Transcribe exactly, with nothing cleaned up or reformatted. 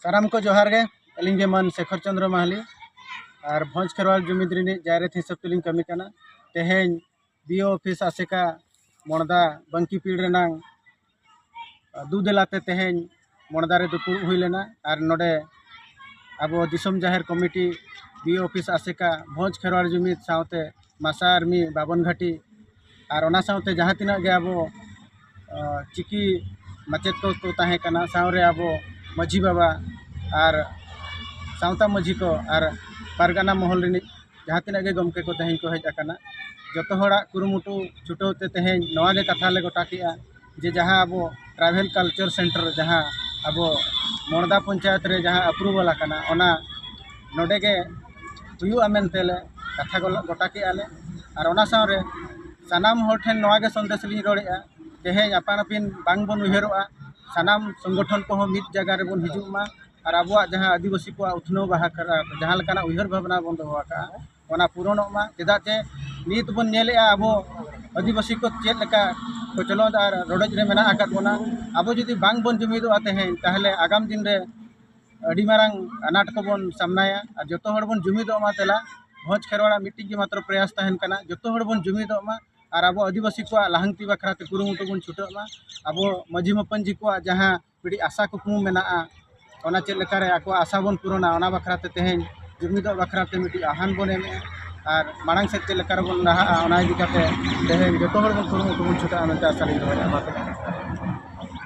ᱥᱟᱱᱟᱢ ᱠᱚ ᱡᱚᱦᱟᱨ ᱜᱮ᱾ ᱟᱹᱞᱤᱧ ᱜᱮ ᱢᱟᱱ ᱥᱮᱠᱷᱚᱨ ᱪᱚᱸᱫᱽᱨᱚ ᱢᱟᱦᱟᱞᱤ ᱟᱨ ᱵᱷᱚᱸᱡᱽ ᱠᱷᱮᱨᱣᱟᱞ ᱡᱩᱢᱤᱫ ᱨᱤᱱᱤᱡ ᱡᱟᱭᱨᱮᱛ ᱦᱤᱥᱟᱹᱵ ᱛᱮᱞᱤᱧ ᱠᱟᱹᱢᱤ ᱠᱟᱱᱟ᱾ ᱛᱮᱦᱮᱧ ᱵᱤ ᱳ ᱚᱯᱷᱤᱥ ᱟᱥᱮᱠᱟ ᱢᱚᱲᱫᱟ ᱵᱟᱝᱠᱤ ᱯᱤᱲ ᱨᱮᱱᱟᱝ ᱫᱩ ᱫᱮᱞᱟᱛᱮ ᱛᱮᱦᱮᱧ ᱢᱚᱲᱫᱟ ᱨᱮ ᱫᱩᱯᱩᱲᱩᱵ ᱦᱩᱭ ᱞᱮᱱᱟ᱾ ᱟᱨ ᱱᱚᱰᱮ ᱟᱵᱚ ᱫᱤᱥᱚᱢ ᱡᱟᱦᱮᱨ ᱠᱚᱢᱤᱴᱤ, ᱵᱤ ᱳ ᱚᱯᱷᱤᱥ ᱟᱥᱮᱠᱟ, ᱵᱷᱚᱸᱡᱽ ᱠᱷᱮᱨᱣᱟᱲ ᱡᱩᱢᱤᱫ ᱥᱟᱶᱛᱮ ᱢᱟᱥᱟ ᱟᱨᱢᱤ ᱵᱟᱵᱚᱱ ᱜᱷᱟᱴᱤ ᱟᱨ ᱚᱱᱟ ᱥᱟᱶᱛᱮ ᱡᱟᱦᱟᱸ ᱛᱤᱱᱟᱹᱜ ᱜᱮ ᱟᱵᱚ ᱪᱤᱠᱤ ᱢᱟᱪᱮᱫ ᱠᱚ ᱠᱚ ᱛᱟᱦᱮᱸ ᱠᱟᱱᱟ, ᱥᱟᱶᱨᱮ ᱟᱵᱚ ᱢᱟᱹᱡᱷᱤ ᱵᱟᱵᱟ ᱟᱨ ᱥᱟᱶᱛᱟ ᱢᱟᱹᱡᱷᱤ ᱠᱚ ᱟᱨ ᱯᱟᱨᱜᱟᱱᱟ ᱢᱚᱦᱚᱞ ᱨᱤᱱᱤᱡ ᱡᱟᱦᱟᱸ ᱛᱤᱱᱟᱹᱜ ᱜᱮ ᱜᱚᱢᱠᱮ ᱠᱚ ᱛᱮᱦᱮᱧ ᱠᱚ ᱦᱮᱡ ᱟᱠᱟᱱᱟ, ᱡᱚᱛᱚ ᱦᱚᱲᱟᱜ ᱠᱩᱨᱩᱢᱩᱴᱩ ᱪᱷᱩᱴᱟᱹᱣ ᱛᱮ ᱛᱮᱦᱮᱧ ᱱᱚᱣᱟ ᱜᱮ ᱠᱟᱛᱷᱟ ᱞᱮ ᱜᱚᱴᱟ ᱠᱮᱜᱼᱟ ᱡᱮ ᱡᱟᱦᱟᱸ ᱟᱵᱚ ᱴᱨᱟᱭᱵᱮᱞ ᱠᱟᱞᱪᱟᱨ ᱥᱮᱱᱴᱟᱨ, ᱡᱟᱦᱟᱸ ᱟᱵᱚ ᱢᱚᱲᱫᱟ ᱯᱚᱧᱪᱟᱭᱮᱛ ᱨᱮ ᱡᱟᱦᱟᱸ ᱟᱯᱨᱩᱵᱷᱟᱞ ᱟᱠᱟᱱᱟ, ᱚᱱᱟ ᱱᱚᱰᱮ ᱜᱮ ᱦᱩᱭᱩᱜᱼᱟ ᱢᱮᱱᱛᱮ ᱞᱮ ᱠᱟᱛᱷᱟ ᱜᱚᱞ-, ᱜᱚᱴᱟ ᱠᱮᱜᱼᱟ ᱞᱮ᱾ ᱟᱨ ᱚᱱᱟ ᱥᱟᱶᱨᱮ ᱥᱟᱱᱟᱢ ᱦᱚᱲ ᱴᱷᱮᱱ ᱱᱚᱣᱟ ᱜᱮ ᱥᱚᱱᱫᱮᱥ ᱞᱤᱧ ᱨᱚᱲᱮᱜᱼᱟ, ᱛᱮᱦᱮᱧ ᱟᱯᱟᱱ ᱟᱹᱯᱤᱱ ᱵᱟᱝ ᱵᱚᱱ ᱩᱭᱦᱟᱹᱨᱚᱜᱼᱟ, ᱥᱟᱱᱟᱢ ᱥᱚᱝᱜᱚᱴᱷᱚᱱ ᱠᱚᱦᱚᱸ ᱢᱤᱫ ᱡᱟᱭᱜᱟ ᱨᱮᱵᱚᱱ ᱦᱤᱡᱩᱜ ᱢᱟ᱾ ᱟᱨ ᱟᱵᱚᱣᱟᱜ ᱡᱟᱦᱟᱸ ᱟᱹᱫᱤᱵᱟᱹᱥᱤ ᱠᱚᱣᱟᱜ ᱩᱛᱱᱟᱹᱣ ᱵᱟᱦᱟ ᱠᱟᱨᱟ-, ᱡᱟᱦᱟᱸ ᱞᱮᱠᱟᱱᱟᱜ ᱩᱭᱦᱟᱹᱨ ᱵᱷᱟᱵᱽᱱᱟ ᱵᱚᱱ ᱫᱚᱦᱚ ᱟᱠᱟᱫᱼᱟ, ᱚᱱᱟ ᱯᱩᱨᱚᱱᱚᱜ ᱢᱟ᱾ ᱪᱮᱫᱟᱜ ᱪᱮ ᱱᱤᱛ ᱵᱚᱱ ᱧᱮᱞᱮᱜᱼᱟ ᱟᱵᱚ ᱟᱹᱫᱤᱵᱟᱹᱥᱤ ᱠᱚ ᱪᱮᱫ ᱞᱮᱠᱟ ᱠᱚᱪᱞᱚᱱ ᱟᱨ ᱨᱚᱰᱚᱡ ᱨᱮ ᱢᱮᱱᱟᱜ ᱟᱠᱟᱫ ᱵᱚᱱᱟ᱾ ᱟᱵᱚ ᱡᱩᱫᱤ ᱵᱟᱝ ᱵᱚᱱ ᱡᱩᱢᱤᱫᱚᱜᱼᱟ ᱛᱮᱦᱮᱧ, ᱛᱟᱦᱚᱞᱮ ᱟᱜᱟᱢ ᱫᱤᱱ ᱨᱮ ᱟᱹᱰᱤ ᱢᱟᱨᱟᱝ ᱟᱱᱟᱴ ᱠᱚᱵᱚᱱ ᱥᱟᱢᱱᱟᱭᱟ᱾ ᱟᱨ ᱡᱚᱛᱚ ᱦᱚᱲ ᱵᱚᱱ ᱡᱩᱢᱤᱫᱚᱜ ᱢᱟ᱾ ᱫᱮᱞᱟ, ᱵᱷᱚᱸᱡᱽ ᱠᱷᱮᱨᱣᱟᱲᱟᱜ ᱢᱤᱫᱴᱤᱡ ᱜᱮ ᱢᱟᱛᱨᱚ ᱯᱨᱚᱭᱟᱥ ᱛᱟᱦᱮᱱ ᱠᱟᱱᱟ, ᱡᱚᱛᱚ ᱦᱚᱲ ᱵᱚᱱ ᱡᱩᱢᱤᱫᱚᱜ ᱢᱟ ᱟᱨ ᱟᱵᱚ ᱟᱹᱫᱤᱵᱟᱹᱥᱤ ᱠᱚᱣᱟᱜ ᱞᱟᱦᱟᱱᱛᱤ ᱵᱟᱠᱷᱨᱟ ᱛᱮ ᱠᱩᱨᱩᱢᱩᱴᱩ ᱵᱚᱱ ᱪᱷᱩᱴᱟᱹᱜ ᱢᱟ᱾ ᱟᱵᱚ ᱢᱟᱹᱡᱷᱤ ᱢᱟᱯᱟᱧᱡᱤ ᱠᱚᱣᱟᱜ ᱡᱟᱦᱟᱸ ᱢᱤᱫᱴᱤᱡ ᱟᱥᱟ ᱠᱩᱠᱢᱩ ᱢᱮᱱᱟᱜᱼᱟ, ᱚᱱᱟ ᱪᱮᱫ ᱞᱮᱠᱟᱨᱮ ᱟᱠᱚᱣᱟᱜ ᱟᱥᱟ ᱵᱚᱱ ᱯᱩᱨᱚᱱᱟ, ᱚᱱᱟ ᱵᱟᱠᱷᱨᱟ ᱛᱮ ᱛᱮᱦᱮᱧ ᱡᱩᱢᱤᱫᱚᱜ ᱵᱟᱠᱷᱨᱟ ᱛᱮ ᱢᱤᱫᱴᱤᱡ ᱟᱦᱟᱱ ᱵᱚᱱ ᱮᱢᱮᱜᱼᱟ᱾ ᱟᱨ ᱢᱟᱲᱟᱝ ᱥᱮᱫ ᱪᱮᱫ ᱞᱮᱠᱟ ᱨᱮᱵᱚᱱ ᱞᱟᱦᱟᱜᱼᱟ, ᱚᱱᱟ ᱤᱫᱤ ᱠᱟᱛᱮ ᱛᱮᱦᱮᱧ ᱡᱚᱛᱚ ᱦᱚᱲ ᱵᱚᱱ ᱠᱩᱨᱩᱢᱩᱴᱩ ᱵᱚᱱ ᱪᱷᱩᱴᱟᱹᱜᱼᱟ ᱢᱮᱱᱛᱮ ᱟᱥᱟ ᱞᱤᱧ ᱫᱚᱦᱚᱭᱟ᱾ ᱢᱟ ᱛᱚᱵᱮ᱾